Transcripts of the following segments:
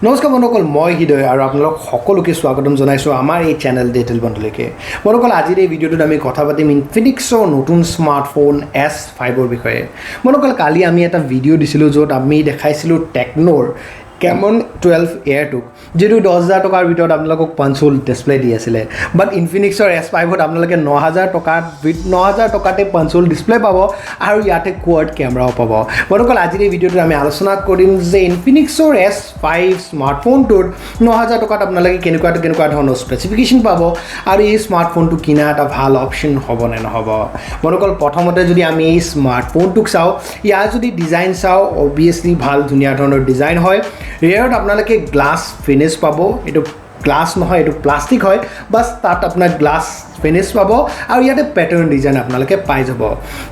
নমস্কাৰ বন্ধুসকল, মই হৃদয় আৰু আপোনালোক সকলোকে স্বাগতম জনাইছোঁ আমাৰ এই চেনেল ডিজিটেল বন্ধুলৈকে। বন্ধুসকল, আজিৰ এই ভিডিঅ'টোত আমি কথা পাতিম ইনফিনিক্সৰ নতুন স্মাৰ্টফোন এছ 5ৰ বিষয়ে। বন্ধুসকল, কালি আমি এটা ভিডিঅ' দিছিলোঁ, য'ত আমি দেখাইছিলোঁ টেকন'ৰ কেমন 12 এয়াৰটোক, যিটো 10,000 টকাৰ ভিতৰত আপোনালোকক পাঞ্চহোল ডিছপ্লে দি আছিলে। বাট ইনফিনিক্সৰ এছ 5ত আপোনালোকে 9,000 টকাতে পাঞ্চহোল ডিছপ্লে পাব আৰু ইয়াতে কোৱাড কেমেৰাও পাব। বন্ধুসকল, আজিৰ এই ভিডিঅ'টোত আমি আলোচনা কৰিম যে ইনফিনিক্সৰ এছ 5 স্মাৰ্টফোনটোত 9,000 টকাত আপোনালোকে কেনেকুৱা কেনেকুৱা ধৰণৰ স্পেচিফিকেশ্যন পাব আৰু এই স্মাৰ্টফোনটো কিনা এটা ভাল অপশ্যন হ'ব নে নহ'ব। বন্ধুসকল, প্ৰথমতে যদি আমি এই স্মাৰ্টফোনটোক চাওঁ, ইয়াৰ যদি ডিজাইন চাওঁ, অবভিয়াছলি ভাল ধুনীয়া ধৰণৰ ডিজাইন হয়। ৰেয়াৰত আপোনালোকে গ্লাছ ফিনিছ পাব। এইটো গ্লাছ নহয়, এইটো প্লাষ্টিক হয়, বাছ তাত আপোনাৰ গ্লাছ ফিনিছ পাব আৰু ইয়াতে পেটাৰ্ণ ডিজাইন আপোনালোকে পাই যাব।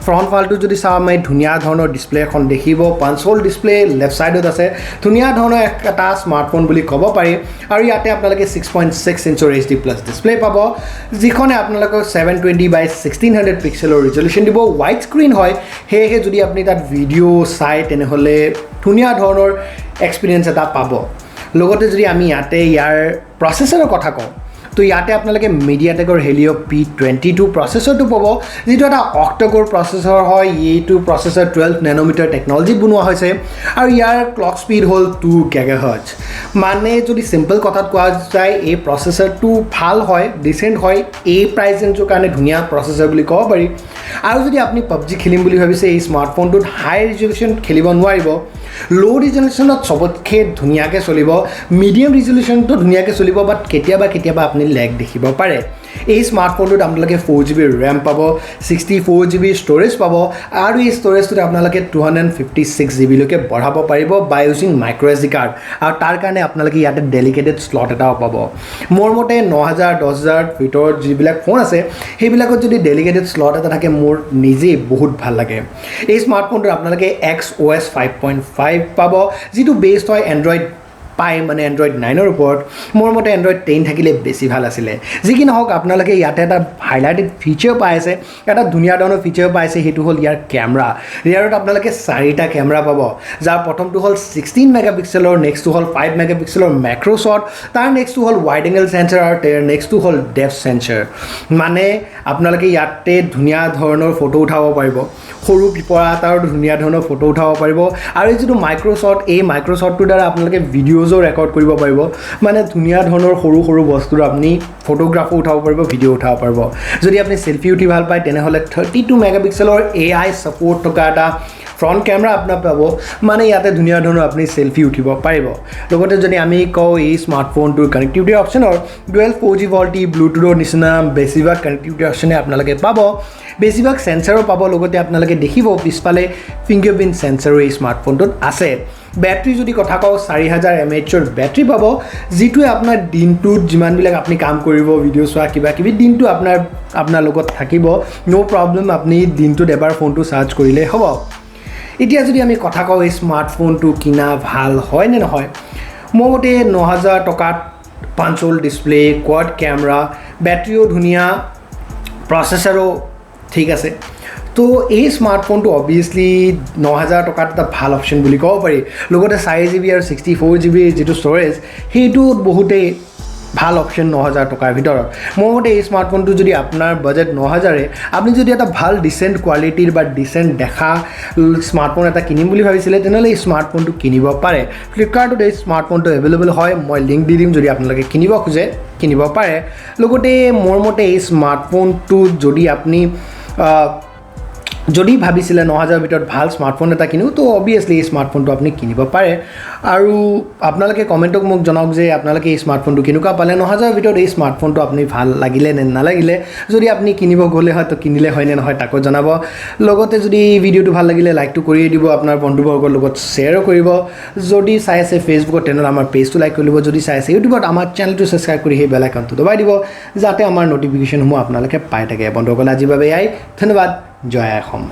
ফ্ৰণ্ট ফালটো যদি চাওঁ আমি, ধুনীয়া ধৰণৰ ডিছপ্লে এখন দেখিব। পাঞ্চহোল ডিছপ্লে লেফ্ট ছাইডত আছে। ধুনীয়া ধৰণৰ এটা স্মাৰ্টফোন বুলি ক'ব পাৰি। আৰু ইয়াতে আপোনালোকে 6.6 ইঞ্চৰ এইচডি প্লাছ ডিছপ্লে পাব, যিখনে আপোনালোকক 720 বাই 1600 পিক্সেলৰ ৰিজলিউশ্যন দিব। ৱাইড স্ক্ৰীণ হয়, সেয়েহে যদি আপুনি তাত ভিডিঅ' চায়, তেনেহ'লে ধুনীয়া ধৰণৰ এক্সপিৰিয়েঞ্চ এটা পাব। লগতে যদি আমি ইয়াতে ইয়াৰ প্ৰচেছৰৰ কথা কওঁ, তো ইয়াতে আপোনালোকে মিডিয়াটেকৰ হেলিঅ' পি 22 প্ৰচেছৰটো পাব, যিটো এটা অক্টাক'ৰ প্ৰচেছৰ হয়। এইটো প্ৰচেছৰ 12 নেন'মিটাৰ টেকন'লজিত বনোৱা হৈছে আৰু ইয়াৰ ক্লক স্পীড হ'ল 2 গিগাহাৰ্টজ। মানে যদি চিম্পল কথাত কোৱা যায়, এই প্ৰচেছৰটো ভাল হয়, ডিচেণ্ট হয়। এই প্ৰাইচ ৰেঞ্জৰ কাৰণে ধুনীয়া প্ৰচেছৰ বুলি ক'ব পাৰি। আৰু যদি আপুনি পাবজি খেলিম বুলি ভাবিছে, এই স্মাৰ্টফোনটোত হাই ৰিজলিউশ্যন খেলিব নোৱাৰিব। ল' ৰিজলিউশ্যনত চবতকৈ ধুনীয়াকৈ চলিব, মিডিয়াম ৰিজলিউশ্যনটো ধুনীয়াকৈ চলিব, বাট কেতিয়াবা কেতিয়াবা আপুনি লেগ দেখিব পাৰে। এই স্মাৰ্টফোনটোত আপোনালোকে 4 জিবি ৰেম পাব, 64 জিবি ষ্ট'ৰেজ পাব আৰু এই ষ্ট'ৰেজটোত আপোনালোকে 256 জিবিলৈকে বঢ়াব পাৰিব বাই ইউজিং মাইক্ৰ' এছডি কাৰ্ড আৰু তাৰ কাৰণে আপোনালোকে ইয়াতে ডেডিকেটেড শ্লট এটাও পাব। মোৰ মতে 9,000, 10,000 ভিতৰত যিবিলাক ফোন আছে, সেইবিলাকত যদি ডেডিকেটেড শ্লট এটা থাকে, মোৰ নিজেই বহুত ভাল লাগে। এই স্মাৰ্টফোনটোত আপোনালোকে এক্স অ' এছ 5.5 পাব, যিটো বেছড হয় এণ্ড্ৰইড পাই, মানে এণ্ড্ৰইড 9ৰ ওপৰত। মোৰ মতে এণ্ড্ৰইড 10 থাকিলে বেছি ভাল আছিলে। যি কি নহওক, আপোনালোকে ইয়াতে এটা হাইলাইটেড ফিচাৰ পাই আছে, এটা ধুনীয়া ধৰণৰ ফিচাৰ পাইছে, সেইটো হ'ল ইয়াৰ কেমেৰা। ৰিয়াৰত আপোনালোকে চাৰিটা কেমেৰা পাব, যাৰ প্ৰথমটো হ'ল 16 মেগাপিক্সেলৰ, নেক্সটটো হ'ল 5 মেগাপিক্সেলৰ মেক্ৰ' শ্বট, তাৰ নেক্সটটো হ'ল ৱাইড এংগল চেঞ্চাৰ আৰু তাৰ নেক্সটটো হ'ল ডেপথ চেঞ্চাৰ। মানে আপোনালোকে ইয়াতে ধুনীয়া ধৰণৰ ফটো উঠাব পাৰিব, সৰু পিপৰা এটাৰো ধুনীয়া ধৰণৰ ফটো উঠাব পাৰিব। আৰু এই যিটো মাইক্ৰ' শ্বট, এই মাইক্ৰ' শ্বটটোৰ দ্বাৰা আপোনালোকে ভিডিঅ'জো ৰেকৰ্ড কৰিব পাৰিব। মানে ধুনীয়া ধৰণৰ সৰু সৰু বস্তুৰ আপুনি ফটোগ্ৰাফো উঠাব পাৰিব, ভিডিঅ' উঠাব পাৰিব। যদি আপুনি চেলফি উঠি ভাল পায়, তেনেহ'লে 32 মেগাপিক্সেলৰ এআই ছাপৰ্ট থকা এটা ফ্ৰণ্ট কেমেৰা আপোনাৰ পাব। মানে ইয়াতে ধুনীয়া ধৰণৰ আপুনি চেলফি উঠিব পাৰিব। লগতে যদি আমি কওঁ এই স্মাৰ্টফোনটোৰ কানেক্টিভিটি অপশ্যনৰ, ডুৱেল 4জি ভল্টি, ব্লুটুথৰ নিচিনা বেছিভাগ কানেক্টিভিটি অপশ্যনে আপোনালোকে পাব, বেছিভাগ চেঞ্চাৰো পাব। লগতে আপোনালোকে দেখিব পিছফালে ফিংগাৰ প্ৰিণ্ট চেঞ্চাৰো এই স্মাৰ্টফোনটোত আছে। বেটাৰী যদি কথা কওঁ, 4000 এম এইচৰ বেটাৰী পাব, যিটোৱে আপোনাৰ দিনটোত যিমানবিলাক আপুনি কাম কৰিব, ভিডিঅ' চোৱা, কিবা কিবি, দিনটো আপোনাৰ আপোনাৰ লগত থাকিব। ন' প্ৰব্লেম, আপুনি দিনটোত এবাৰ ফোনটো চাৰ্জ কৰিলেই হ'ব। এতিয়া যদি আমি কথা কওঁ, এই স্মাৰ্টফোনটো কিনা ভাল হয় নে নহয়, মোৰ মতে 9,000 টকাত পাঞ্চহোল ডিছপ্লে, কোৱাড কেমেৰা, বেটাৰীও ধুনীয়া, প্ৰচেছৰো ঠিক আছে, তো এই স্মাৰ্টফোনটো অবভিয়াছলি 9,000 টকাত এটা ভাল অপশ্যন বুলি ক'ব পাৰি। লগতে 4 জিবি আৰু 64 জিবিৰ যিটো ষ্ট'ৰেজ, সেইটো বহুতেই ভাল অপশ্যন 9,000 টকাৰ ভিতৰত। মোৰ মতে এই স্মাৰ্টফোনটো যদি আপোনাৰ বাজেট 9,000ৰে, আপুনি যদি এটা ভাল ডিচেণ্ট কোৱালিটিৰ বা ডিচেণ্ট দেখা স্মাৰ্টফোন এটা কিনিম বুলি ভাবিছিলে, তেনেহ'লে এই স্মাৰ্টফোনটো কিনিব পাৰে। ফ্লিপকাৰ্টত এই স্মাৰ্টফোনটো এভেইলেবল হয়, মই লিংক দি দিম। যদি আপোনালোকে কিনিব খোজে, কিনিব পাৰে। লগতে মোৰ মতে এই স্মাৰ্টফোনটো যদি আপুনি যদি ভাবিছিলে 9,000ৰ ভিতৰত ভাল স্মাৰ্টফোন এটা কিনো, তো অবভিয়াছলি এই স্মাৰ্টফোনটো আপুনি কিনিব পাৰে। আৰু আপোনালোকে কমেণ্টত মোক জনাওক যে আপোনালোকে এই স্মাৰ্টফোনটো কেনেকুৱা পালে। 9,000ৰ ভিতৰত এই স্মাৰ্টফোনটো আপুনি ভাল লাগিলে নে নালাগিলে, যদি আপুনি কিনিব গ'লে হয়, তো কিনিলে হয় নে নহয়, তাকো জনাব। লগতে যদি ভিডিঅ'টো ভাল লাগিলে, লাইকটো কৰিয়ে দিব, আপোনাৰ বন্ধুবৰ্গৰ লগত শ্বেয়াৰো কৰিব। যদি চাই আছে ফেচবুকত, তেনেহ'লে আমাৰ পেজটো লাইক কৰি দিব। যদি চাই আছে ইউটিউবত, আমাৰ চেনেলটো ছাবস্ক্ৰাইব কৰি সেই বেল আইকনটো দবাই দিব, যাতে আমাৰ ন'টিফিকেশ্যনসমূহ আপোনালোকে পাই থাকে। বন্ধুসকল, আজিৰ বাবে এয়াই। ধন্যবাদ। জয় অসম।